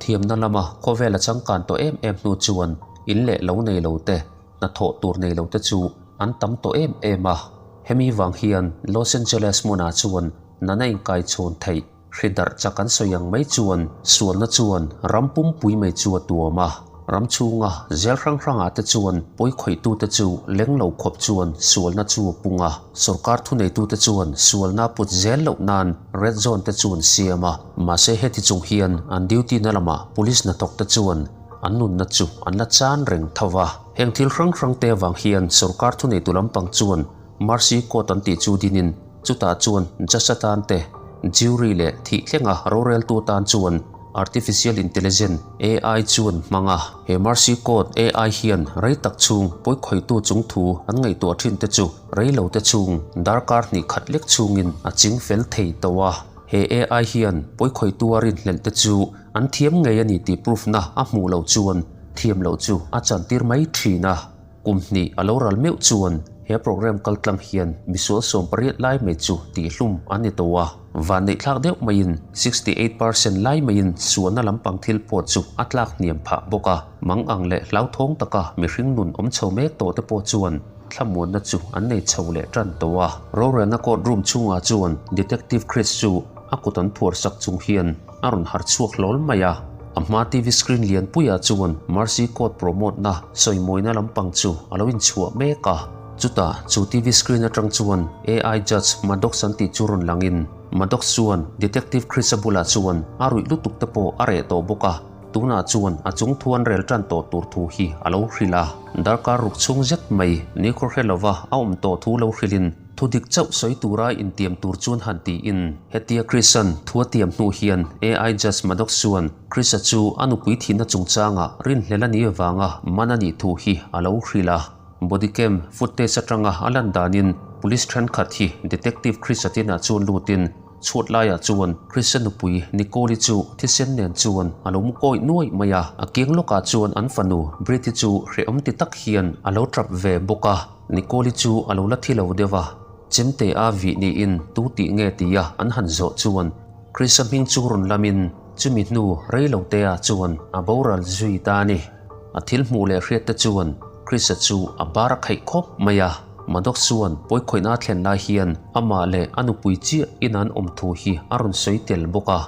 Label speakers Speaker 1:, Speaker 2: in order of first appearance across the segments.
Speaker 1: Thiamna lama khawvel a changkan tawh em em hnu chuan in leh lo nei lo te, hnathawh tur nei lo te chu an tam tawh em em a. Hemi vang hian Los Angeles hmunah chuan nana inkaichhawn theih Hri darh chak an sawi ang mai chuan sualna chuan ram pumpui mai chu a tuam a. Ram chhunga zel hrang hrangah te chuan pawi khawihtute chu leng lo khawp chuan sualna chu a pung a. Sorkar thuneitute chuan sualna put zel loh nan red zone te chu an siam a. Mahse heti chung hian an duty na lamah police hnathawk te chuan an nunna chu an la chan reng tho va. Heng thil hrang hrang te avang hian sorkar thuneitu lampang chuan Mercy Court an tih chu dinin Chutah chuan judge atan te, jury leh thih thlenga roreltu tan chuan Artificial Intelligence, AI, chuan hmang a. He Mercy Court AI hian rei tak chhung pawikhawihtu chung thu an ngaihtuah thin te chu rei lo te chhung darkar hnih khat lek chhungin a ching fel thei tawh a. He AI hian pawikhawihtu a rinhlelh te chu an thiam ngei a ni tih proof na a hmuh loh chuan thiam loh chu a chantir mai thin a. Kum hnih a lo ral meuh chuan he program kaltlang hian misual 18 lai mai chu tihhlum an ni tawh a, vanneihthlak deuh maiin 68% lai maiin sualna lampang thil pawh chu a tlak hniam phah bawk a, mang ang leh hlauthawng taka mihring nun awm chho mek tawh te pawh chuan thlamuanna chu an nei chho leh tan tawh a. Rorelna court room chhungah chuan Detective Chris chu a kut an phuar sak chung hian a rawn har chhuak hlawl mai a. A hma TV screen lian puiah chuan Mercy Court promote na sawimawina lampang chu a lo inchhuah mek a. Chutah chu TV screen atang chuan AI Judge Maddox an tih chu rawn langin Maddox chuan Detective Chris-a bulah chuan a ruih lutuk te pawh a reh tawh bawk a, tunah chuan a chung thu an rel tan tawh tur thu hi a lo hrilh a. Darkar ruk chhung zet mai nikhawr hre lova a awm tawh thu lo hrilhin Thu dik chauh sawi tura intiam tur chuan han tiin. Hetia Chris-a'n thu a tiam hnu hian AI Judge Maddox chuan Chris-a chu a nupui thihna chungchangah rinhlel a nih avanga man a nih thu hi a lo hrilh a. Body cam footage atanga a lan danin police thenkhat hi Detective Chris-a tinah chuan lutin chhuat laiah chuan Chris-a nupui Nicole-i chu thisen nen chuan a lo mu kawi nuai mai a. A kiang lawkah chuan an fanu Britt-i chu hrehawm ti tak hian a lo tap ve bawk a. Nicole-i chu a lo la thi lo deuh a, chemte a vih niin tu tih nge tia an han zawh chuan Chris-a hming chu rawn lamin chumi hnu rei lo te ah chuan a boral zui ta a ni. A thil hmuh leh hriat te chuan Chris-a chu a bar a khaih khawp mai a, Maddox chuan pawikhawihna a thlen lai hian amah leh a nupui chiah in an awm thu hi a rawn sawi tel bawk a.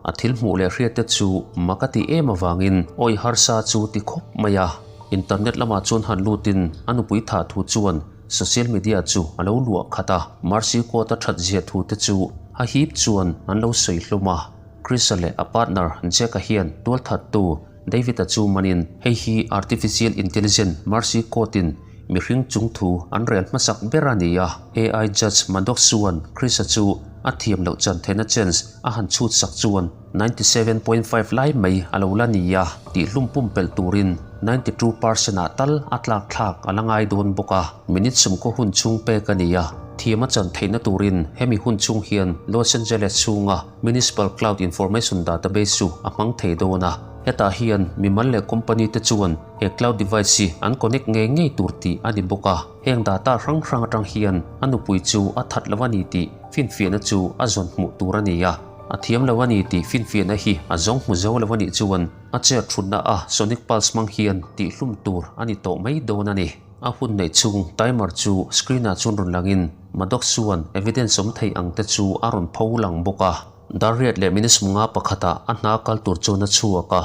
Speaker 1: A thil hmuh leh hriat te chu mak a tih em avangin awi harsa chu ti khawp mai a. Internet lamah chuan han lutin a nupui thah thu chuan social media chu a lo luah khat a. Mercy Court a that zia thu te chu a hip chuan an lo sawi hlawm a. Chris-a leh a partner Jack-a hian tualthattu David-a chu manin hei hi artificial intelligent Mercy Court-in mihring chung thu an rel hmasak ber a ni a. AI Judge Maddox chuan Chris-a chu a thiam loh chan theihna chance a han chhut sak chuan 97.5 lai mai a lo la ni a, tihhlum pumpelh turin 92% ah tal a tlak thlak a la ngai dawn bawk a. Minute sumkhaw hun chhung pek a ni a, thiam a chan theihna turin hemi hun chhung hian Los Angeles chhunga Municipal Cloud Information Database chu a hmang thei dawn a. Hetah hian mimal leh company te chuan he cloud device hi an connect ngei ngei tur tih a ni bawk a. Heng data hrang hrang atang hian a nupui chu a that lo a ni tih finfiahna chu a zawn hmuh tur a ni a. A thiam lo a ni tih finfiahna hi a zawng hmu zo lo a nih chuan a chair thutna a sonic pulse hmang hian tihhlum tur a ni tawh mai dawn a ni. A hun neih chhung timer chu screen ah chuan rawn langin Maddox chuan evidence awm thei ang te chu a rawn pho lang bawk a. Darriat leh minute sumnga pakhatah a hna kal tur chuan a chhuak a.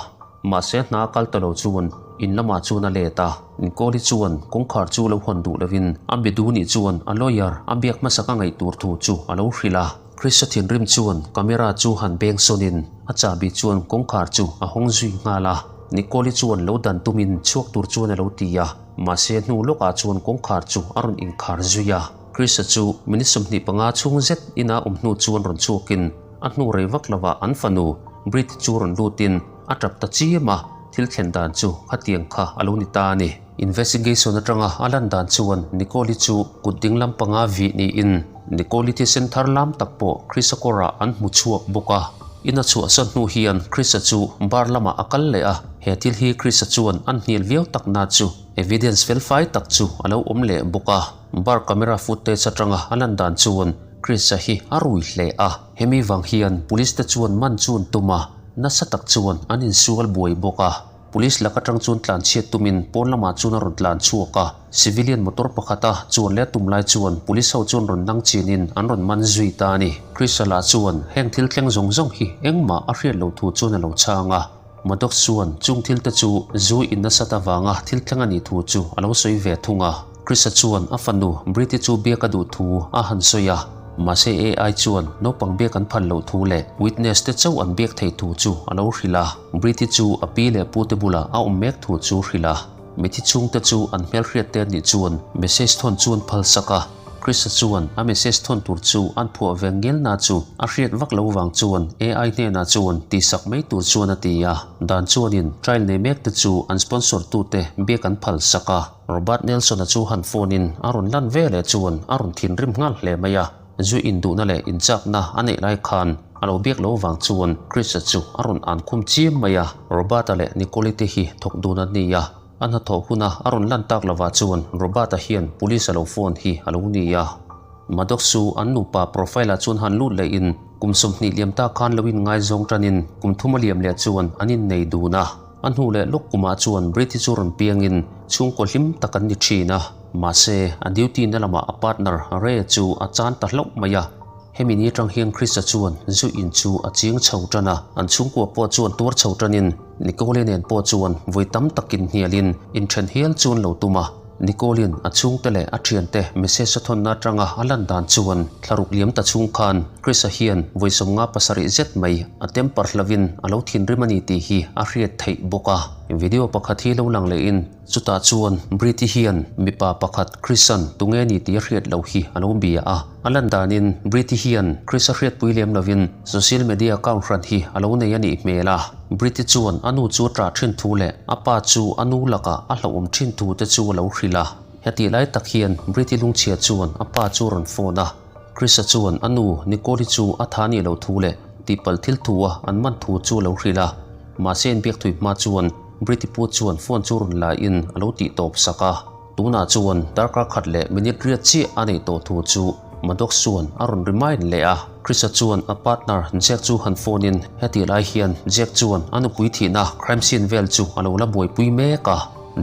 Speaker 1: Mahse hna kal ta lo chuan in lamah chuan a let a. Nicole-i chuan kawngkhar chu lo hawn duh lovin a be duh nih chuan a lawyer a biak hmasak a ngaih tur thu chu a lo hrilh a. Chris-a thinrim chuan camera chu han beng sawnin a chahbi chuan kawngkhar chu a hawng zui nghal a. Nicole-i chuan lo dan tumin chhuak tur chuan a lo ti a. Mahse hnu lawkah chuan kawngkhar chu a rawn inkhar zui a. Chris-a chu minute 25 chhung zet ina awm hnu chuan rawn chhuakin a hnu rei vak lovah an fanu Britt chu rawn lutin a tap ta chiam a, thil thlen dan chu khatiang kha a lo ni ta a ni. Investigation atanga a lan dan chuan Nicole-i chu kut ding lam panga vih niin Nicole-i thisen thar lam tak pawh Chris-a kawrah an hmu chhuak bawk a. Ina chhuahsan hnu hian Chris-a chu bar lamah a kal leh a, he thil hi Chris-a chuan an hnial viau tak na chu evidence felfai tak chu a lo awm leh bawk a. Bar camera footage atanga a lan dan chuan Chris-a hi a rui hle a, hemi vang hian police te chuan man chu an tum a. Nasa tak chuan an insual buai bawk a. Police lak atang chuan tlanchhiat tumin pawn lamah chuan a rawn tlan chhuak a. Civilian motor pakhata chuan leh a tum lai chuan police ho chuan rawn nang chinin an rawn man zui ta a ni. Krishna lah chuan heng thil thleng zawng zawng hi engmah a hriat loh thu chuan a lo chhang a. Maddox chuan chung thil te chu zu in nasat avanga thil thleng a nih thu chu a lo sawi ve thung a. Krishna chuan a fanu Briti chu biak a duh thu a han sawi a, mahse AI chuan naupang biak an phal loh thu leh witness te chauh an biak theih thu chu a lo hrilh a. Briti chu a pi leh pu te bulah a awm mek thu chu hrilh a. Mithi chhungte chu an hmelhriat te nih chuan message thawn chu an phal sak a. Krista chuan a message thawn tur chu an phuah ve ngelna chu a hriat vak lo vang chuan AI hnenah chuan tihsak mai tur chuan a ti a. Dan chuanin trial nei mek te chu an sponsor tute biak an phal sak a. Robert Nelson-a chu han phone in a rawn lan ve leh chuan a rawn thinrim nghal hle mai a. Zu induhna leh inchakna a neih lai khan a lo biak lo vang chuan Chris-a chu a rawn an khum chiam mai a. Robert-a leh Nicole-i te hi thawk dun an ni a, a hnathawh huna a rawn lan tak lovah chuan Robert-a hian police a lo phone hi a lo ni a. Maddox chu an nupa profile-ah chuan han lut lehin kum 20 liam ta khan lo inngaizawng tanin kum thum a liam leh chuan an innei dun a. A hnu leh lawk kumah chuan Briti chu rawn piangin chhungkaw hlim tak an ni thin a, mahse a duty na lamah a partner Ray chu a chan ta hlauh mai a. Hemi ni atang hian Krista chuan zu in chu a ching chho tan a, an chhungkua pawh chuan tuar chho tanin Nicole nen pawh chuan vawi tam takin hnialin inthen hial chuan lo tum a. Nicole-in a chhungte leh a thiante message a thawnna atanga a lan dan chuan thlaruk liam ta chhung khan Chris-a hian vawi 57 zet mai a temper hlovin a lo thinrim a ni tih hi a hriat theih bawk a. Video pakhat hi lo lang lehin chutah chuan Britty hian mipa pakhat Chris-a'n tunge ni tih a hriat loh hi a lo bia a. A lan danin Britty hian Chris-a hriatpui lem lovin social media account hran hi a lo nei a nih hmel a. Briti chuan a nu chu a ṭah ṭhin thu leh a pa chu a nu lakah a hlauhawm ṭhin thu te chu a lo hrilh a. Hetih lai tak hian Briti lungchhia chuan a pa chu a rawn phone a. Krisa chuan a nu Nicole-i chu a tha nih loh thu leh tihpalh thil thu a an man thu chu a lo hrilh a. Mahse inbiak thui hma chuan Briti pu chuan phone chu rawn la in a lo tih tawp sak a. Tunah chuan darkar khat leh minute riat chiah a neih tawh thu chu Maddox chuan a rawn remind leh a. Chris-a chuan a partner Jack chu han phone in hetih lai hian Jack chuan a nupui thihna crime scene vel chu a lo la buaipui mek a.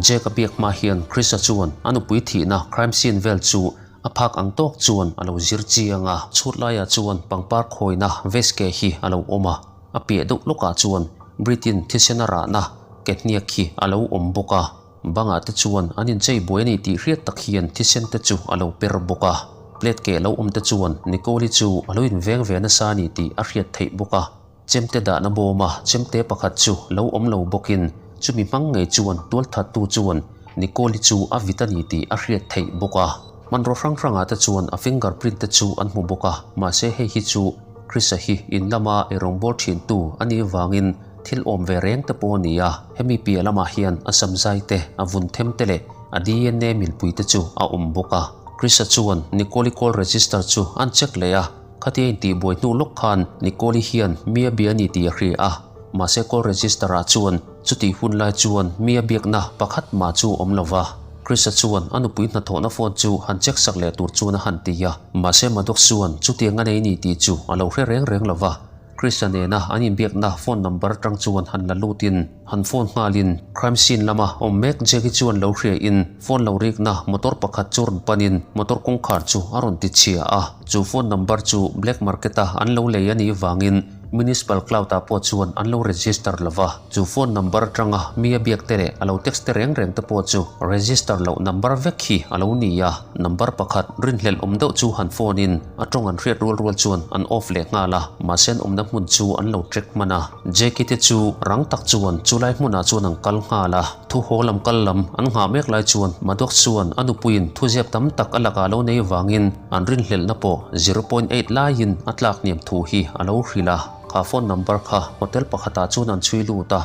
Speaker 1: Jack a biak hma hian Chris-a chuan a nupui thihna crime scene vel chu a phak ang tawk chuan a lo zir chiang a. Chhut laiah chuan pangpar khawina vase ke hi a lo awm a, a piah deuh lawkah chuan Britin thisen a rahna ke hniak hi a lo awm bawk a. Bangah te chuan an inchei buai a ni tih hriat tak hian thisen te chu a lo per bawk a. Plate keh lo awm te chuan Nicole-i chu a lo inveng ve nasa a ni tih a hriat theih bawk a. Chemte dahna bawma chemte pakhat chu lo awm lo bawkin chumi hmang ngei chuan tualthattu chuan Nicole-i chu a vit a ni tih a hriat theih bawk a. Hmanraw hrang hrangah te chuan a finger print te chu an hmu bawk a, mahse hei hi chu Chris-a hi in lama eirawngbawl thintu a nih vangin Thil awm ve reng te pawh a ni a, hemi piah lamah hian a samzai te, a vun them te leh a DNA milpui te chu a awm bawk a. Krisa chuan Nicole-i call register chu an check leh a, khatia intihbuai hnu lawk khan Nicole-i hian mi a bia a ni tih a hria a, mahse call register ah chuan chutih hun lai chuan mi a biakna pakhat mah chu awm lo va. Krisa chuan a nupui hnathawhna phone chu han check sak leh tur chuan a han ti a, mahse Maddox chuan chutiang a nei ni tih chu a lo hre reng reng lo va. Krista nena an inbiakna phone number atang chuan han la lutin han phone nghalin crime scene lama awm mek Jackie chuan lo hriain phone lo rikna motor pakhat chu rawn panin motor kawngkhar chu a rawn ti chhia a, chu phone number chu black market a an lo lei a nih vangin municipal cloud ah pawh chuan an lo register lova, chu phone number atanga mi a biak te leh a lo text te reng reng te pawh chu register loh number vek hi a lo ni a, number pakhat rinhlelh awm deuh chu han phone in. A tawng an hriat rual rual chuan an off leh nghal a, mahse an awmna hmun chu an lo check hman a. Jackie te chu rang tak chuan chulai hmunah chuan an kal nghal a, thu haw lam kal lam an nghah mek lai chuan Maddox chuan a nupuiin thuziak tam tak a lakah lo nei vangin an rinhlelhna pawh 0.8 laiin a tlak hniam thu hi a lo hrilh a. Kha phone number kha hotel pakhatah chuan an chhui lut a,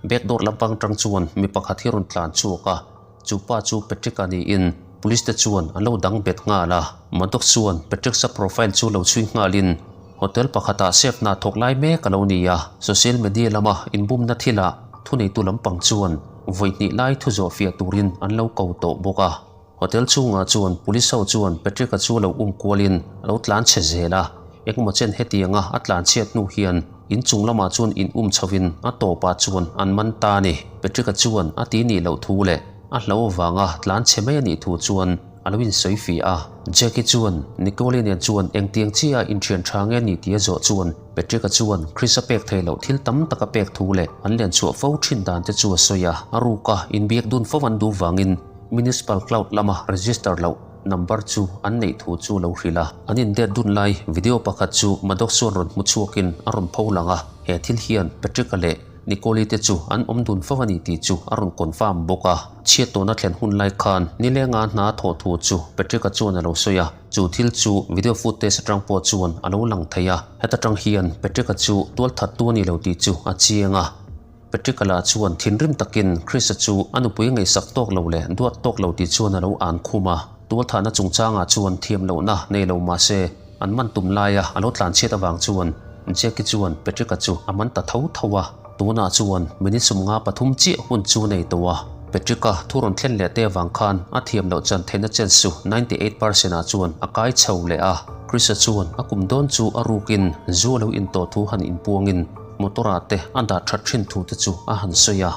Speaker 1: back door lampang tang chuan mi pakhat hi rawn tlan chhuak a. Chu pa chu Patrick-a niin Police te chuan an lo dang bet nghal a. Maddox chuan Patrick-a profile chu lo chhui nghalin hotel pakhatah chef hna thawk lai mek a lo ni a. Social media lama inbumna thilah thuneitu lampang chuan vawi hnih lai thu zawh fiah turin an lo ko tawh bawk a. Hotel chhungah chuan Police ho chuan Patrick-a chu lo um kualin a lo tlan chhe zel a. Engemaw chen hetianga a tlan chhiat hnu hian. In chung lamah chuan in um chhovin a tawpah chuan an man ta a ni. Patrick-a chuan a ti nih loh thu leh a hlo avanga tlan chhe mai a nih thu chuan a lo insawi fih a. Jackie chuan Nicole nen chuan engtiang chiah a inthian tha nge ni tih a zawh chuan Patrick-a chuan Chris-a pek theih loh thil tam tak a pek thu leh an len chhuah fo thin dan te chu a sawi a. A ruka inbiak dun fo an duh vangin Municipal Cloud lama register loh number chu an neih thu chu lo hrilh a. An indet dun lai video pakhat chu Maddox chuan rawn hmu chhuakin a rawn pho lang a, he thil hian Patrick-a leh Nicole-i te chu an awm dun fo a ni tih chu a rawn confirm bawk a. Chhiat tawhna thlen hun lai khan nilenga hna thawh thu chu Patrick-a chuan a lo sawi a, chu thil chu video footage atang pawh chuan a lo lang thei a. Heta tang hian Patrick-a chu tualthattu a ni lo tih chu a chiang a. Patrick-a lah chuan thinrim takin Chris-a chu a nupui ngaihsak tawk lo leh duat tawk lo tih chuan a lo an khum a. Tualthahna chungchangah chuan thiam lohna nei lo mah se an man tum laia a lo tlanchhiat avang chuan Jackie chuan Patrick-a chu a man ta tho tho a. Tunah chuan minute 53 chiah hun chu nei tawh a. Patrick-a thu rawn thlen leh te avang khan a thiam loh chan theihna chen su 98 percent ah chuan a kai chho leh a. Chris-a chuan a kum dawn chu a rukin zu a lo intawh thu han inpuangin Motor ah te a dah that thin thu te chu a han sawi a.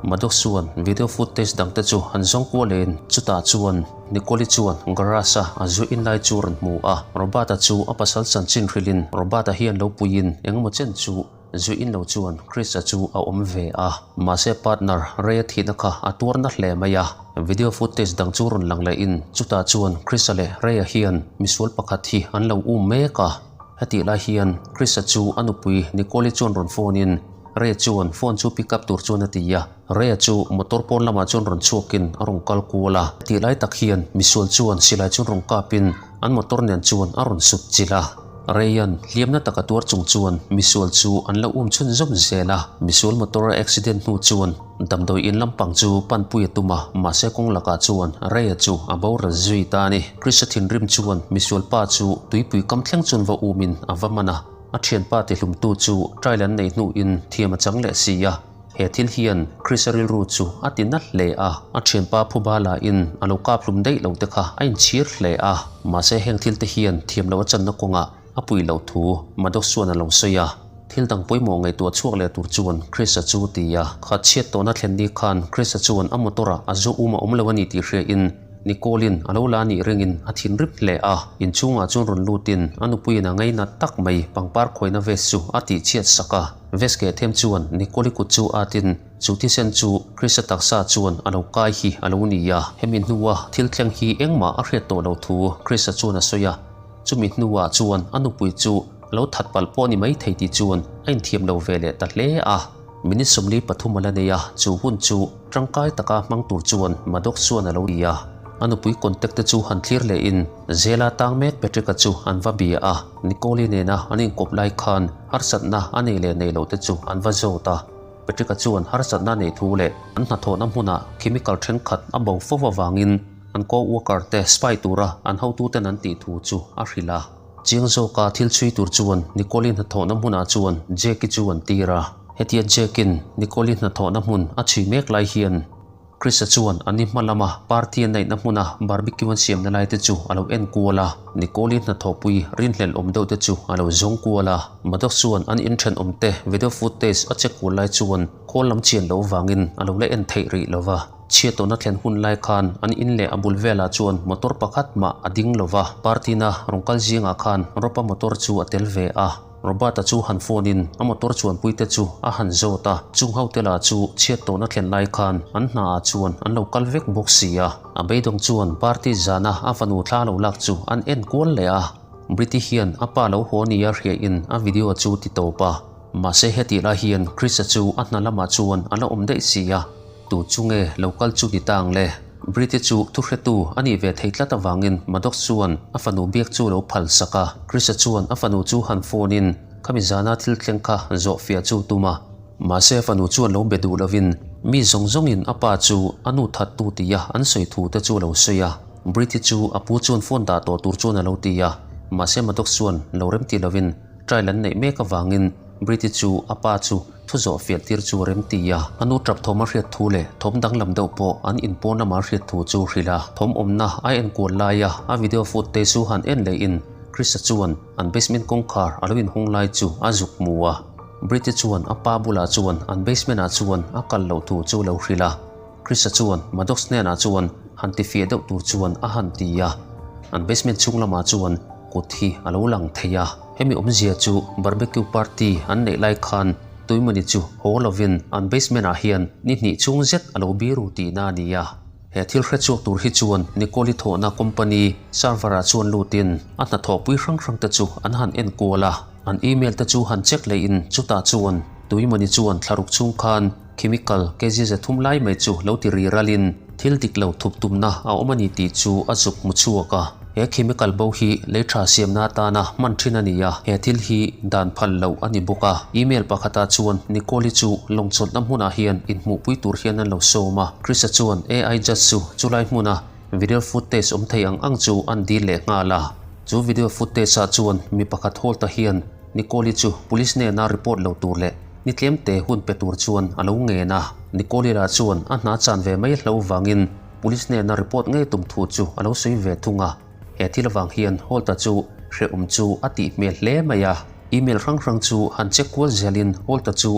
Speaker 1: Maddox chuan video footage dang te chu han zawng kual in chutah chuan Nicole-i chuan garage a a zu in lai chu rawn hmu a. Robert-a chu a pasal chanchin hrilh in Robert-a hian lo pui in engemaw chen chu zu in lo chuan Chris-a chu a awm ve a. Mahse partner Ray-a thihna kha a tuar na hle mai a. Video footage dang chu rawn lang leh in chutah chuan Chris-a leh Ray-a hian misual pakhat hi an lo um mek a. Hetih lai hian Chris-a chu a nupui Nicole-i chuan rawn phone in Ray chuan phone chu pick up tur chuan a ti a, Ray-a chu motor pawn lamah chuan rawn chhuakin a rawn kal kual a. Hetih lai tak hian misual chuan silai chuan rawn kapin an motor nen chuan a rawn sut chilh a. Ray-a'n hliamna taka tuar chung chuan misual chu an lo um chhunzawm zel a. Misual motor a accident hnu chuan Damdawi in lampang chu panpui a tum a, mahse kawng lakah chuan Ray-a chu a boral zui ta a ni. Chris-a thinrim chuan misual pa chu tuipui kam thleng chuan va umin a va man a, a thianpa tihlumtu chu trial an neih hnuin thiam a chang leh si a. He thil hian Chris-a rilru chu a ti nat hle a, a thianpa phuba lahin a lo kap hlum daih lo te kha a inchhir hle a, mahse heng thil te hian thiam loh a channa kawngah A pui loh thu Maddox chuan a lo sawi a, thil dang pawimawh ngaihtuah chhuak leh tur chuan Chris-a chu a ti a. Kha chhiat tawhna thlen ni khan Chris-a chuan a motor-ah a zu um a awm lo a ni tih hriain Nicole-in a lo la nih ringin a thinrim hle a. Inchhungah chuan rawn lutin a nupuiin a ngainat tak mai pangpar khawina vest chu a tihchhiat sak a. Vest keh them chuan Nicole-i kut chu atin chu thisen chu Chris-a taksa chuan a lo kai hi a lo ni a. Hemi hnua thil thleng hi engmah a hriat tawh loh thu Chris-a chuan a sawi a. Chumi hnuah chuan a nupui chu a lo that palh pawh a ni maithei tih chuan a inthiam lo ve leh ta hle a. Minute 43 a la nei a, chu hun chu tangkai taka hmang tur chuan Maddox chuan a lo ti a. A nupui contact te chu han thlir lehin Zela tang mek Patrick-a chu an va bia a, Nicole-i nena an inkawp lai khan harsatna a nei leh nei loh te chu an va zawt a. Patrick-a chuan harsatna a neih thu leh an hnathawhna hmunah chemical thenkhat a bo fo avangin An co-worker te spy tura an hotuten an tih thu chu a hrilh a. Chiang zawka thil chhui tur chuan Nicole-i hnathawhna hmunah chuan Jake-i chu an tir a. Hetia Jake-in Nicole-i hnathawhna hmun a chhui mek lai hian Chris-a chuan an ni hma lama party a neihna hmuna barbecue an siamna lai te chu a lo en kual a. Nicole-i hnathawhpui rinhlelh awm deuh te chu a lo zawng kual a. Maddox chuan an inthenawm te video footage a check kual lai chuan khawl lam chian loh vangin a lo la en theih rih lo va. Chhiat tawhna thlen hun lai khan an in leh a bul velah chuan motor pakhat mah a ding lo va, party-na rawn kal zingah khan Rob-a motor chu a tel ve a. Robert-a chu han phone-in a motor chuanpuite chu a han zawt a, chung hote lah chu chhiat tawhna thlen lai khan an hnaah chuan an lo kal vek bawk si a. A beidawng chuan party zana a fanu thla lo lak chu an en kual leh a. Britty hian a pa lo haw nia hriain a video chu ti tawp a. Mahse hetih lai hian Chris-a chu a hna lamah chuan a la awm daih si a. Tu chu nge lo kal chu ni ta ang le? Britty chu thuhretu a nih ve thei tlat avangin Maddox chuan a fanu biak chu lo phal sak a. Chris-a chuan a fanu chu han phone in khami zana thil thleng kha zawh fiah chu tum a. Mahse a fanu chuan lo be duh lovin mi zawng zawngin a pa chu a nu thattu tia an sawi thu te chu a lo sawi a. Britty chu a pu chuan phone dah tawh tur chuan a lo ti a. Mahse Maddox chuan lo remti lovin Trial an neih mek avangin Britty chu a pa chu thu zawh fiah tir chu a rem ti a. A nu tap thawm a hriat thu leh thawm danglam deuh pawh an inpawn lama a hriat thu chu hrilh a. Thawm awmna a enkual laia a video footage chu han en lehin Chris-a chuan an basement kawngkhar a lo inhawng lai chu a zuk hmu a. Britt-i chuan a pa bulah chuan an basement-ah chuan a kal loh thu chu lo hrilh a. Chris-a chuan Maddox hnenah chuan han tifiah deuh tur chuan a han ti a. An basement chhung lamah chuan kut hi a lo lang thei a. Hemi awmzia chu barbecue party an neih lai khan Tuimawni chu haw lovin an basement ah hian ni hnih chhung zet a lo biru tihna a ni a. He thil hrechuak tur hi chuan Nicole-i thawhna company server ah chuan lutin a hnathawhpui hrang hrang te chu an han enkual a. An email te chu han check lehin chutah chuan Tuimawni chuan thlaruk chhung khan Chemical kg 300 lai mai chu lo ti ri ralin thil dik lo thup tumna a awm a ni tih chu a zuk hmu chhuak a. He chemical bo hi lei tha siamna atana hman thin a ni a, he thil hi dan phal loh a ni bawk a. Email pakhatah chuan Nicole-i chu lawngchawlhna hmunah hian inhmuhpui tur hian an lo sawm a. Chris-a chuan AI judge chu chulai hmuna video footage awm thei ang ang chu an dil leh nghal a. Chu video footage-ah chuan mi pakhat Holt-a hian Nicole-i chu police hnena report lo tur leh ni tlemte hun pe tur chuan a lo ngen a. Nicole-i lah chuan a hna chan ve mai hlo vangin police hnena report ngei tum thu chu a lo sawi ve thung a. He thil avang hian Holt-a chu hrehawm chu a tih hmel hle mai a. Email hrang hrang chu han check kual zelin Holt-a chu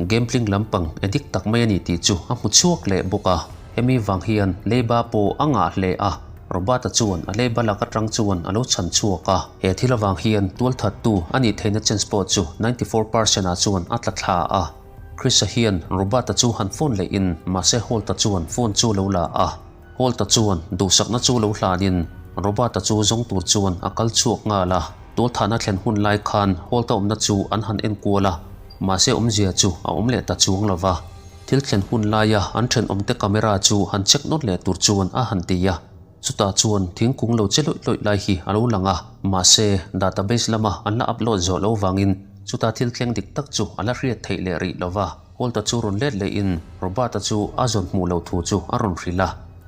Speaker 1: Gambling lampang addict tak mai a ni tih chu a hmu chhuak leh bawk a. Hemi vang hian leiba pawh a ngah hle a, Robert-a chuan a leiba lak atang chuan a lo chhan chhuak a. He thil avang hian tualthattu a nih theihna chance pawh chu 94 percent ah chuan a tla thla a. Chris-a hian Robert-a chu han phone lehin mahse Holt-a chuan phone chu lo la a. Holt-a chuan duhsakna chu lo hlanin Robert-a chu zawng tur chuan a kal chhuak nghal a. Tualthahna thlen hun lai khan Holt-a awmna chu an han enkual a, mahse awmzia chu a awm leh ta chuang lo va. Thil thlen hun laia an thenawmte camera chu han check nawt leh tur chuan a han ti a. Chutah chuan thingkung lo che lawih lawih lai hi a lo lang a, mahse database lama an la upload zawh lo vangin chuta thil thleng dik tak chu a la hriat theih leh rih lo va. Holt-a chu rawn let lehin Robert-a chu a zawn hmuh loh thu chu a rawn hrilh a.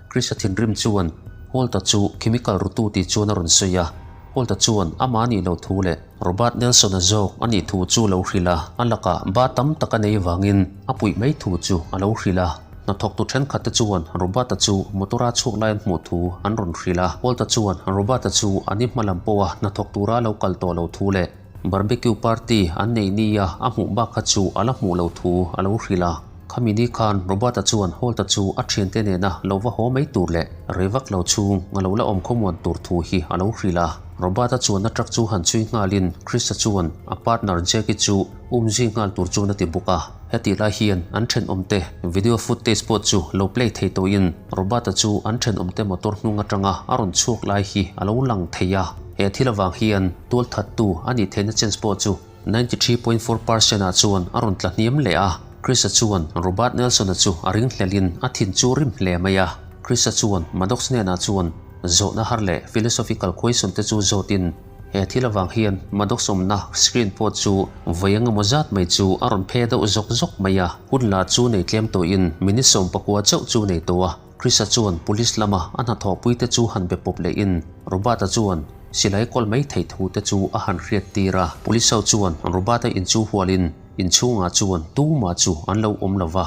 Speaker 1: Chris-a thinrim chuan Holt-a chu chemical rutu tih chuan a rawn sawi a. Holt-a chuan amah a nih loh thu leh Robert Nelson-a zawk a nih thu chu lo hrilh a, a lakah ba tam tak a nei vangin a puih mai thu chu a lo hrilh a. Hnathawktu thenkhatte chuan Robert-a chu motor-a chhuak lai an hmuh thu an rawn hrilh a. Holt-a chuan Robert-a chu an i hma lam pawha hnathawk tura lo kal tawh lo thu leh Barbecue party an neih nia a hmuh bak kha chu a la hmuh lo thu a lo hrilh a. Khami ni khan Robert-a chuan Holt-a chu a thiante nena lo va haw mai tur leh rei vak lo chhung a lo la awm khawmuan tur thu hi a lo hrilh a. Robert-a chuanna truck chu han chhui nghalin Chris-a chuan a partner Jackie chu um zui nghal tur chuan a ti bawk a. Hetih lai hian an thenawmte video footage pawh chu lo play thei tawhin Robert-a chu an thenawmte motor hnung atanga a rawn chhuak lai hi a lo lang thei a. He thil avang hian tualthattu a nih theihna chance pawh chu 93.4 percent ah chuan a rawn tla hniam leh a. Chris-a chuan Robert Nelson-a chu a ring hlelhin a thin chu rim hle mai a. Chris-a chuan Maddox hnenah chuan zawhna har leh philosophical question te chu zawtin he thil avang hian Maddox awmna screen pawh chu vawi engemaw zat mai chu a rawn phe deuh zawk zawk mai a. Hun la chu nei tlem tawhin minute 19 chauh chu nei tawh a. Chris-a chuan police lama a hnathawhpui te chu han be pawp lehin Robert-a chuan silai kawl mai theih thu te chu a han hriat tir a. Police ho chuan Robert-a in chu hualin inchhungah chuan tumah chu an lo awm lo va,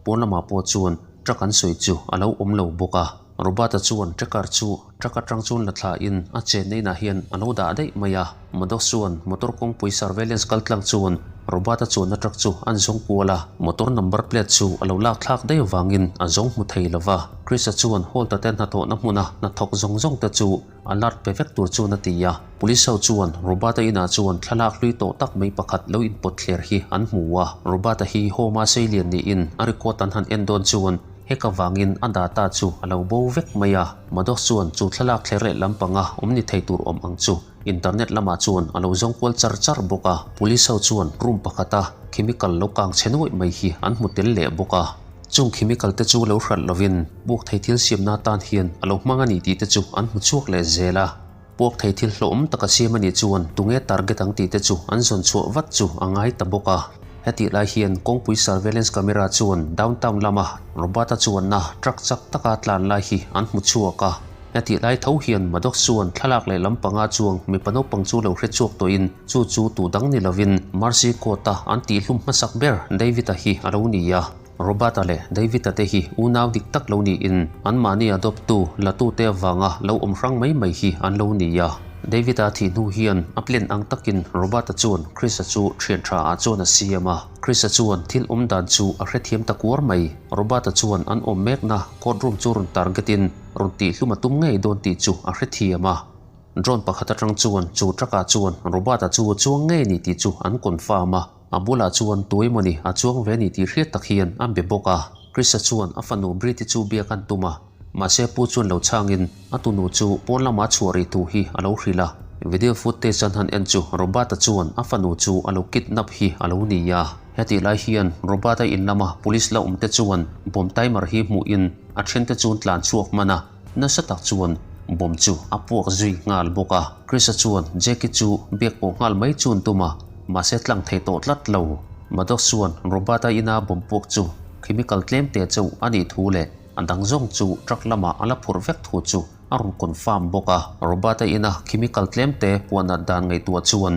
Speaker 1: pawn lamah pawh chuan truck an sawi chu a lo awm lo bawk a. Robert-a chuan tracker chu truck atang chuan la thlain a chenna inah hian a lo dah daih mai a. Maddox chuan motor kawngpui surveillance kaltlang chuan Robert-a chuanna truck chu an zawng kual a, motor number plate chu a lo lak thlak daih avangin a zawng hmu thei lo va. Chris-a chuan Holt-a te hnathawhna hmuna hnathawk zawng zawng te chu alert pe vek tur chuan a ti a. Police ho chuan Robert-a inah chuan thlalak hlui tawh tak mai pakhat lo inpawt thler hi an hmu a. Robert-a hi home-a seilian niin a record an han en dawn chuan hek avangin a data chu a lo bo vek mai a. Maddox chuan chu thlalak thler leh lampanga awm ni thei tur awm ang chu Internet lamah chuan a lo zawng kual char char bawk a, police ho chuan room pakhata chemical lo kang chhe nuaih mai hi an hmu tel leh bawk a. Chung chemical te chu lo hralh lovin puak thei thil siamna atan hian a lo hmang a ni tih te chu an hmu chhuak leh zel a. Puak thei thil hlawhawm taka siam a nih chuan tunge target ang tih te chu an zawn chhuah vat chu a ngai ta bawk a. Hetih lai hian kawngpui surveillance camera chuan downtown lama Robert-a chuanna truck chak taka tlan lai hi an hmu chhuak a. Hetih lai tho hian Maddox chuan thlalak leh lam panga chuang mipa naupang chu lo hre chhuak tawhin chu chu tu dang ni lovin Mercy Court-a an tihhlum hmasak ber David-a hi a lo ni a. Robert-a leh David-a te hi unau dik tak lo niin anmahni adopt-tu latute avanga lo awm hrang mai mai hi an lo ni a. David-a thih hnu hian a plan ang takin Robert-a chuan Chris-a chu thian tha ah chuan a siam a. Chris-a chuan thil awm dan chu a hrethiam ta kuar mai. Robert-a chuan an awm mekna court room chu rawn target in rawn tihhlum a tum ngei dawn tih chu a hrethiam a. Drone pakhat atang chuan chu truck ah chuan Robert-a chu a chuang ngei ni tih chu an confirm a. A bulah chuan tu emawni a chuang ve ni tih hriat tak hian a be bawk a. Chris-a chuan a fanu Brit-i chu biak an tum a. Mahse pu chuan lo chhangin a tunu chu pawn lama chhuah rih thu hi a lo hrilh a. Video footage an han en chu Robert-a chuan a fanu chu a lo kidnap hi a lo ni a. Hetih lai hian Robert-a in lama police la awm te chuan bomb timer hi hmuhin a thente chu an tlan chhuak hman a. Nasa tak chuan bomb chu a puak zui nghal bawk a. Chris-a chuan Jackie chu biak pawh nghal mai chu an tum a, mahse tlang thei tawh tlat lo. Maddox chuan Robert-a ina bomb puak chu chemical tlem te chauh a nih thu leh A dang zawng chu truck lamah a la phurh vek thu chu a rawn confirm bawk a. Robert-a ina chemical tlemte puanat dan ngaihtuah chuan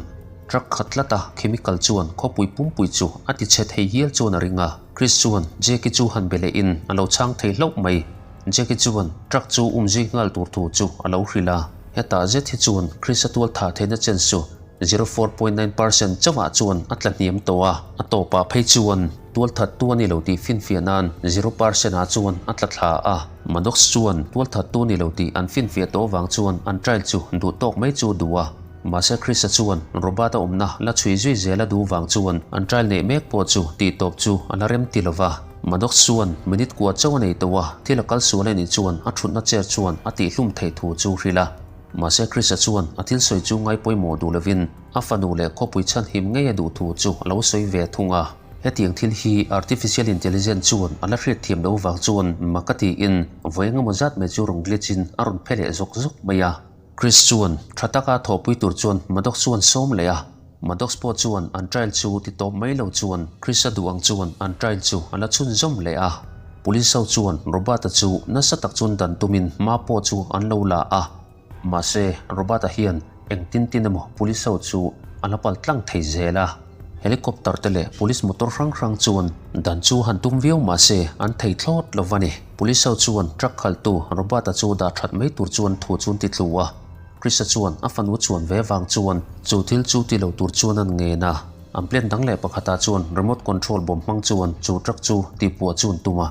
Speaker 1: truck khat tlata chemical chuan khawpui pumpui chu a ti chhe thei hial chuan a ring a. Chris chuan Jackie chu han be lehin a lo chhang thei hlauh mai. Jackie chuan truck chu um zui nghal tur thu chu a lo hrilh a. Hetah zet hi chuan Chris-a tual thah theihna chen chu 04.9% chauhah chuan a tla hniam tawh a, a tawpah phei chuan tualthattu a ni lo tih finfiah nan 0% ah chuan a tla thla a. Maddox chuan tualthattu a ni lo tih an finfiah tawh vang chuan an trial chu duh tawk mai chu a duh a, mahse Chris-a chuan Robert-a awmna la chhui zui zel a duh vang chuan an trial neih mek pawh chu tih tawp chu a la rem ti lo va. Maddox chuan minute kua chauh a nei tawh a, thil a kal sual a nih chuan a thutna chair chuan a tihhlum theih thu chu hrilh a. Mahse Krista chuan a thil sawi chu ngai pawimawh duh lovin a fanu leh khawpui chhanhim ngei a duh thu chu a lo sawi ve thung a. Hetiang thil hi Artificial Intelligence chuan a la hriat thiam loh vang chuan mak a tiin vawi engemaw zat mai chu rawn glitch in a rawn phe leh zawk zawk mai a. Chris chuan tha taka thawhpui tur chuan Maddox chuan sawm leh a. Maddox pawh chuan an trial chu ti tawp mai lo chuan Chris-a duh ang chuan an trial chu a la chhunzawm leh a. Police ho chuan Robert-a chu nasa tak chuan dan tumin hma pawh chu an lo la a. Mahse, Robert-a hian engtin tin emaw police ho chu a la pal tlang thei zel a. Helicopter te leh police motor hrang hrang chuan dan chu han tum viau mahse an thei thlawt lo va ni. Police ho chuan truck khaltu Robert-a chu dah that mai tur chuan thu chu an ti tlu a. Krista chuan a fanu chuan ve vang chuan chu thil chu ti lo tur chuan an ngen a. An plan dang leh pakhatah chuan remote control bawm hmang chuan chu truck chu tihpuah chu an tum a,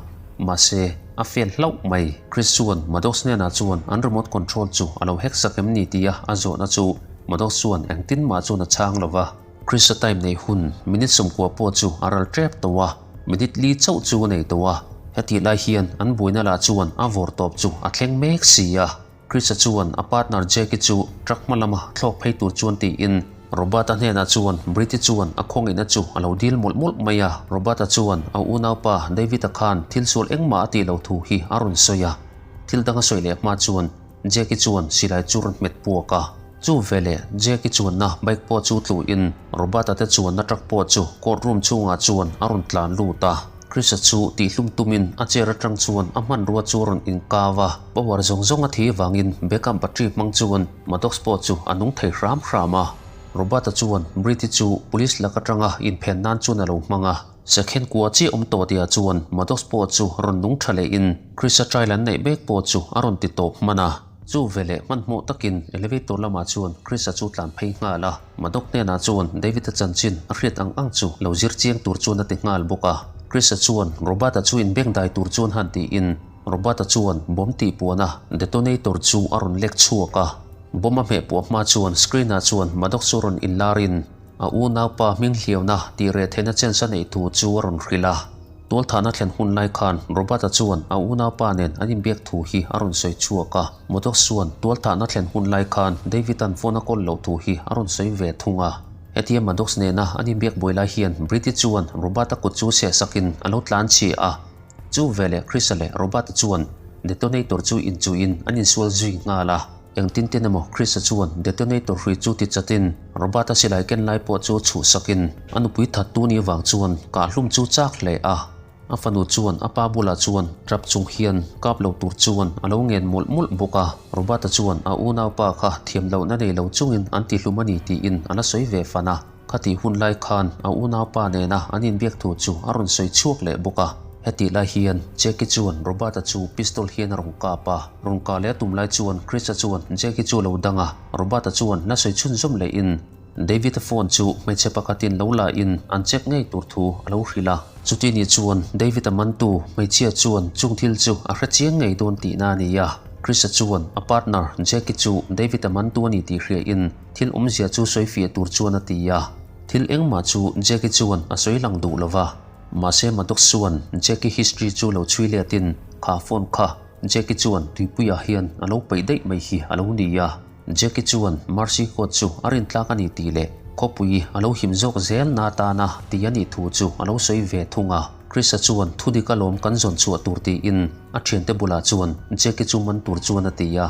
Speaker 1: mahse a fail hlauh mai. Chris chuan Maddox hnenah chuan an remote control chu a lo hack sak em ni tia a zawhna chu Maddox chuan engtin mah chuan a chhang lo va. Chris-a time nei hun minute 90 pawh chu a ral tep tawh a, minute li chauh chu a nei tawh a. Hetih lai hian an buaina lah chuan a vawr tawp chu a thleng mek si a. Chris-a chuan a partner Jackie chu truck hma lama thlawk phei tur chuan tiin Robert-a hnenah chuan Britty chuan a khawngaihna chu a lo dil mawlh mawlh mai a. Robert-a chuan a unaupa David-a khan thil sual engmah a tih loh thu hi a rawn sawi a. Thil dang a sawi leh hma chuan Jackie chuan silai chu rawn hmet puak a. Chu veleh Jackie chuanna bike pawh chu tluin Robert-a te chuanna truck pawh chu court room chhungah chuan a rawn tlan lut a. Krista chu tihhlum tumin a chair atang chuan a hmanrua chu a rawn inkau a, power zawng zawng a thi vangin backup battery hmang chuan Maddox pawh chu a nung thei hram hram a. Robert-a chuan Britty chu police lak atanga inphen nan chuan a lo hmang a. Second kua chiah awm tawh tihah chuan Maddox pawh chu rawn nung tha lehin Krista trial an neih mek pawh chu a rawn ti tawp hman a. Chu veleh hmanhmawh takin elevator lamah chuan Chris-a chu tlan phei nghal a, Maddox hnenah chuan David-a chanchin a hriat ang ang chu lo zir chiang tur chuan a ti nghal bawk a. Chris-a chuan Robert-a chu inbengdai tur chuan han tiin Robert-a chuan bomb tihpuana detonator chu a rawn lek chhuak a. Bomb a hmeh puah hma chuan screen-ah chuan Maddox chu rawn inlarin a unaupa hming hliauna tih reh theihna chance a neih thu chu a rawn hrilh a. Tualthahna thlen hun lai khan Robert-a chuan a unaupa nen an inbiak thu hi a rawn sawi chhuak a. Maddox chuan tualthahna thlen hun lai khan David-a'n phone a kawl loh thu hi a rawn sawi ve thung a. Hetia Maddox nena an inbiak buai lai hian Britty chuan Robert-a kut chu sehsakin a lo tlan chhi a. Chu veleh Chris-a leh Robert-a chuan detonator chu inchuhin an insual zui nghal a. Engtin tin emaw Chris-a chuan detonator hrui chu ti chatin Robert-a silai ken lai pawh chu chhuhsakin a nupui thattu ni vang chuan kahhlum chu chak hle a. A fanu chuan a pa bulah chuan tap chung hian kap lo tur chuan a lo ngen mawlh mawlh bawk a. Robert-a chuan a unaupa kha thiam lohna nei lo chungin an tihlum a ni tiin a la sawi ve fan a. Khatih hun lai khan a unaupa nena an inbiak thu chu a rawn sawi chhuak leh bawk a. Hetih lai hian Jackie chuan Robert-a chu pistol hian a rawn kap a, rawn kah leh a tum lai chuan Chris-a chuan Jackie chu a lo dang a, Robert-a chuan la sawi chhunzawm lehin David-a phone chu hmeichhe pakhatin lo la in an check ngei tur thu a lo hrilh a. Chuti ni chuan David-a mantu hmeichhia chuan chung thil chu a hre chiang ngei dawn tihna a ni a. Chris-a chuan a partner Jackie chu David-a mantu a ni tih hria in thil awmzia chu sawi fiah tur chuan a ti a. Thil engmah chu Jackie chuan a sawi lang duh lo va. Mahse Maddox chuan Jackie history chu lo chhui letin kha phone kha Jackie chuan tuipuiah hian a lo peih daih mai hi a lo ni a. Jackie chuan Mercy court chu a rintlak a ni tih leh khawpui a lo him zawk zel na atana ti a nih thu chu a lo sawi ve thung a. Chris-a chuan thudik alawm kan zawn chhuah tur tiin a thiante bulah chuan Jackie chu man tur chuan a ti a.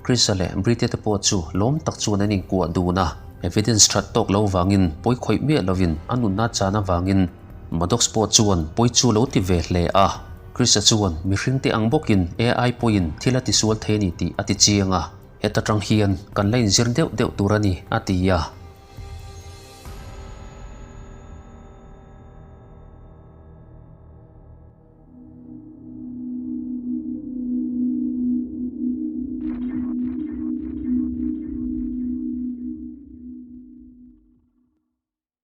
Speaker 1: Chris-a leh Brite te pawh chu lawm tak chuan an inkuah dun a. Evidence that tawk lo vangin pawi khawih miah lovin a nunna chan avangin Maddox pawh chuan pawi chu lo ti ve hle a. Chris-a chuan mihringte ang bawkin AI pawhin thil a tisual thei a ni tih a ti chiang a. Heta tang hian kan la inzir deuh deuh tur a ni, a ti a.